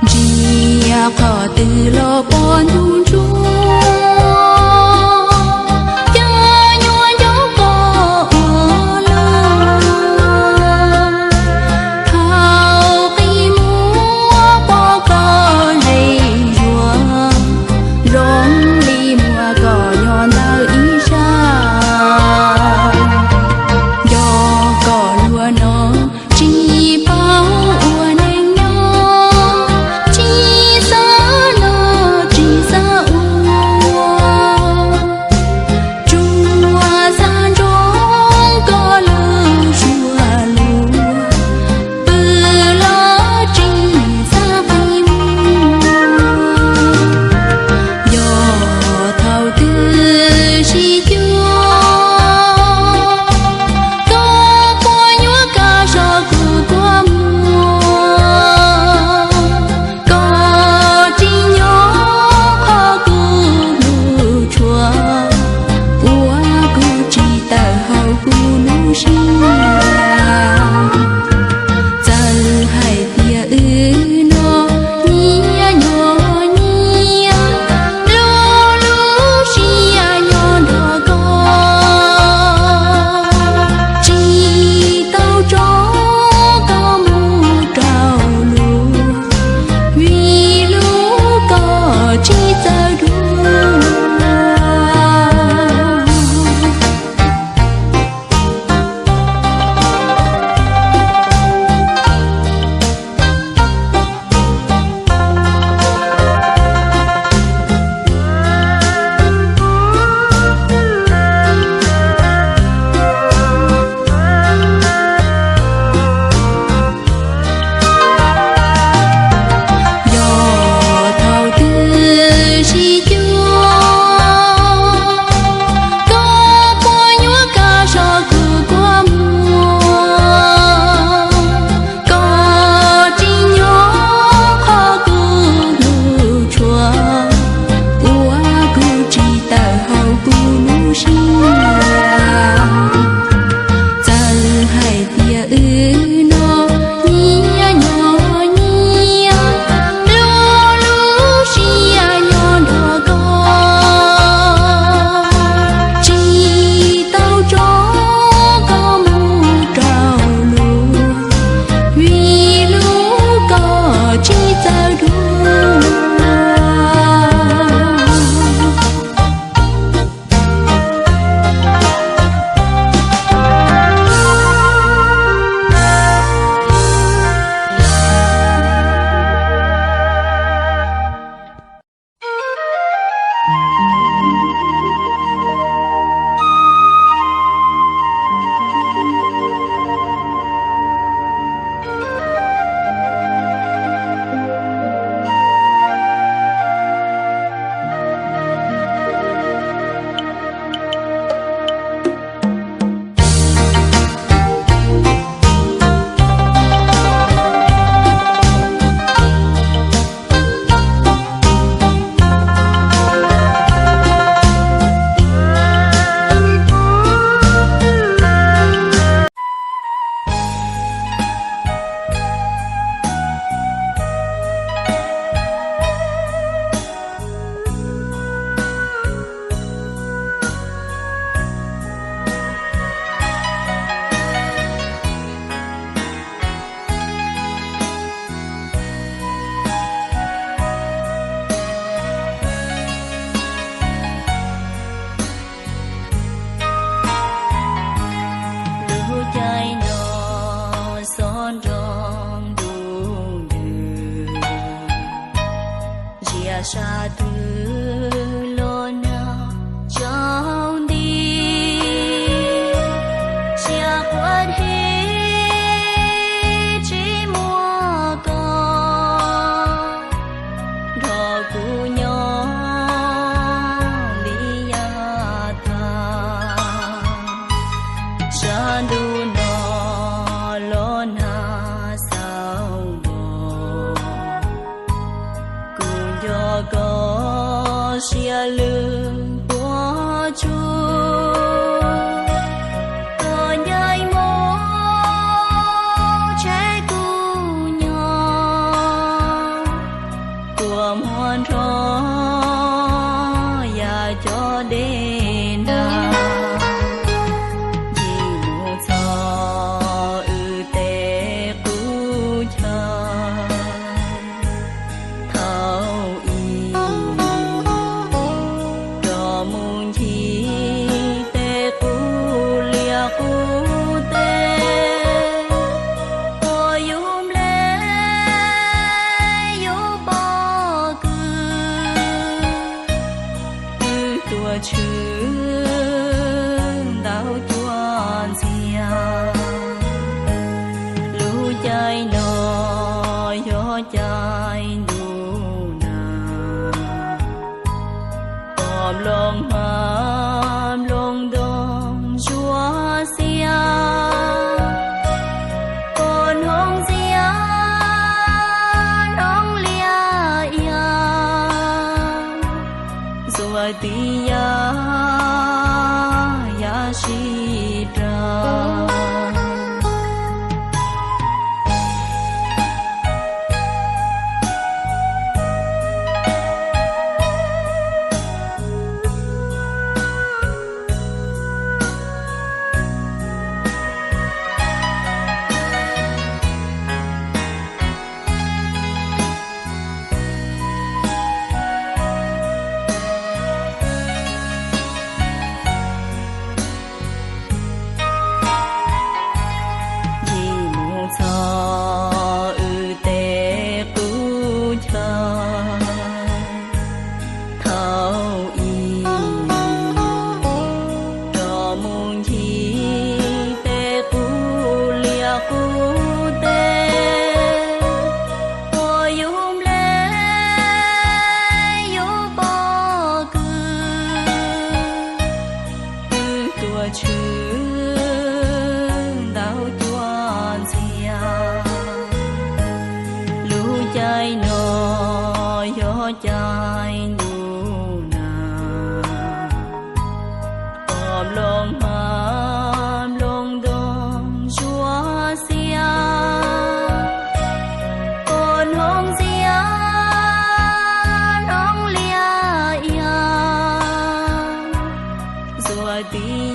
Ntsia qhov twg los pom ntuj ntsuab, cov nyuam nco koj ua luaj. Thaum qis muag pom koj zem zuag, zoo li muaj koj nyob ntawm ib sab. Nco koj luag no tsis paub ua neej nyob, tsis xav los tsis xav Sab twg los nag tsaus nti, siab quaj heev tsis muaj koj nrog kuv nyob li yav tag. Sab ntuj no los nag xaus nkaus, kuv nco koj siab lwj puas tsuaj, koj ncaim mus tseg kuv nyob, kua muag nrho yam cov dej nag, ncig mus txog wb tej qub chaw. Thaum ub rov mus ncig tej qub liaj qub teb, ua yus nplej yus pob kws, wb tuaj tshwm ntau cuab ntxiag. Lub caij no yog caij ntuj nag, pom nplooj hmab nplooj ntoo ntsuab xiab, pom hnub ntxiab hnub liaj ia, ntxuav tib yam yam sib raug. Ncig mus txog wb tej qub chaw. Thaum ub rov mus ncig tej qub liaj qub teb, ua yus nplej yus pob kws, wb tuaj tshwm ntau cuab ntxiag. Lub caij no yog caij ntuj nag, pom nplooj hmab nplooj ntoo ntsuab xiab, pom hnub ntxiab hnub liaj ia, ntxuav tib